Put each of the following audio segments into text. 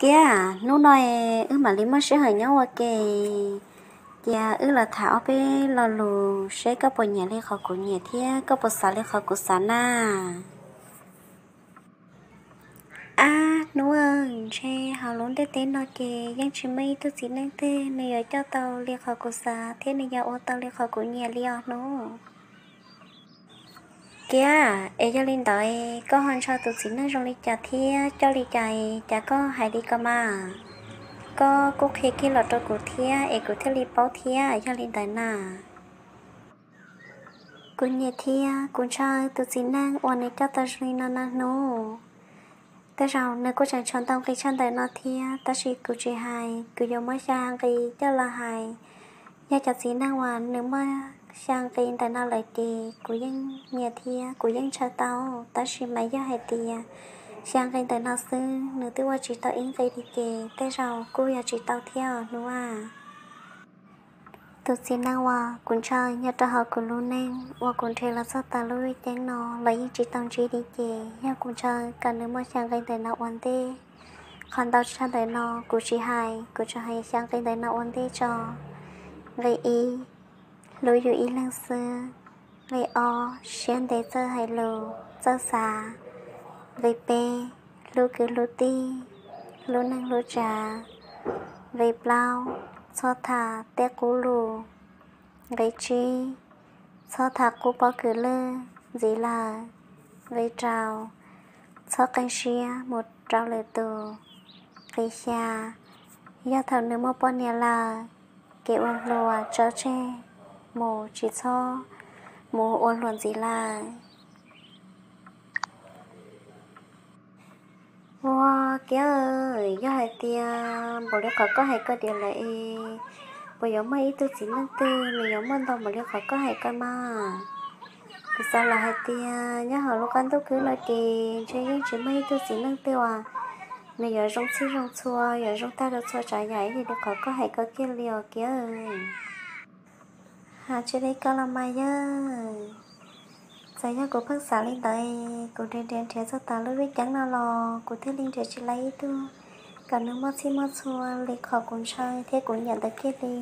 Kiab, hnub no wb mam li muaj sij hawm nyob ua ke, cia wb los tham ob peb lo lus seb koj puas nyiam li qhov kuv nyiam thiab koj puas xav li qhov kuv xav na. Ab hnub, ntshe hauv lub ntiaj teb no ces yeej tsis muaj ib tug txiv neej twg nws yuav coj tau li qhov kuv xav thiab nws yuav ua tau li qhov kuv nyiam li os hnub. Kiab, es yog li ntawd koj ho ntshaw tus txiv neej zoo li cas thiab coj li cas es cas koj hais li ko mas? Koj kuj qhia kiag los rau kuv thiab es kuv thiaj li paub thiab yog li ntawd na. Kuv nyiam thiab kuv ntshaw tus txiv neej uas nws coj tau zoo li no na hnub. Tej zaum nws kuj tseem tshuav ntau nqi tshaj ntawm no thiab tab sis kuv tsis hais, kuv yuav muab xya nqi coj los hais. Yog cov txiv neej uas nws muaj xya nqi ntawm no lawm ces kuv yeej nyiam thiab kuv yeej ntshaw tau, tab sis mas yog hais tias xya nqi ntawm no xwb nws twb ua tsis tau ib nqi li ces tej zaum kuj yog tsis tau thiab os hnub. Tus txiv neej uas kuv ntshaw nyob rau hauv kuv lub neej uas kuv nrhiav los txog tas lub vij ceeb no los yeej tsis tau ntsib li ces yog kuv ntshaw kom nws muaj xya nqi ntawm no ua ntej. Qhov ntau tshaj ntawm no kuv tsis hais, kuv tsuas hais xya nqi ntawm no ua ntej tso. Nqi ib, hlub yus ib leeg xwb. Nqi ob, siab ntev txawj hais lus, txawj xav. Nqi peb, hlub kwv hlub tij, hlub neej hlub tsav. Nqi plaub, txhob tham tej qub lus. Nqi tsib, txhob tham qub pob kws lwj ntxiv lawm. Nqi rau, txhob qee siab mus rau lwm tus. Nqi xya, yog thaum nws muaj poj niam lawm, kev ua hluas tso tseg mus, tsis txhob mus ua hluas ntxiv lawm. Ua kiab, yog hais tias npaum li qhov koj hais ko tiag lawm es puas yuav muaj ib tug txiv neej twg nws yuav muaj ntau npaum li qhov koj hais ko mas? Kuv xav lam hais tias nyob hauv lub qab ntuj khwb no ces ntshe yeej tsis muaj ib tug txiv neej twg uas nws yuav zoo txhij zoo txhua, yuav zoo tag rau txhua tsav yam ib yam li qhov koj hais ko kiag li os kiab. Ha, tsis li ko los mas yog, txawm yog kuv pheej xav li ntawd, kuv nrhiav nrhiav nrhiav txog tas lub vij ceeb no los kuv thiaj li nrhiav tsis tau ib tug kom nws muaj txhij muaj txhua li qhov kuv ntshaw thiab kuv nyiam ntawd kiag li.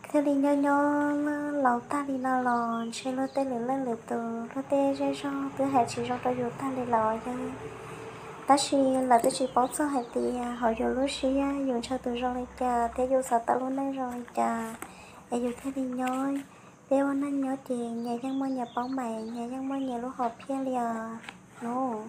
Thiaj li nyob nyob laus tag li no los ntshe luag tej lwm leej lwm tus, luag tej zej zog twb hais tsis zoo rau yus tag li lawm yog. Tab sis lawv twb tsis paub txog hais tias hauv yus lub siab yus ntshaw tus zoo li cas thiab yus xav tau lub neej zoo li cas. Es yus thiaj li nyob, peb ua neej nyob ces nyias yeej muaj nyias paub mas, nyias yeej muaj nyias lub hom phiaj li os hnub.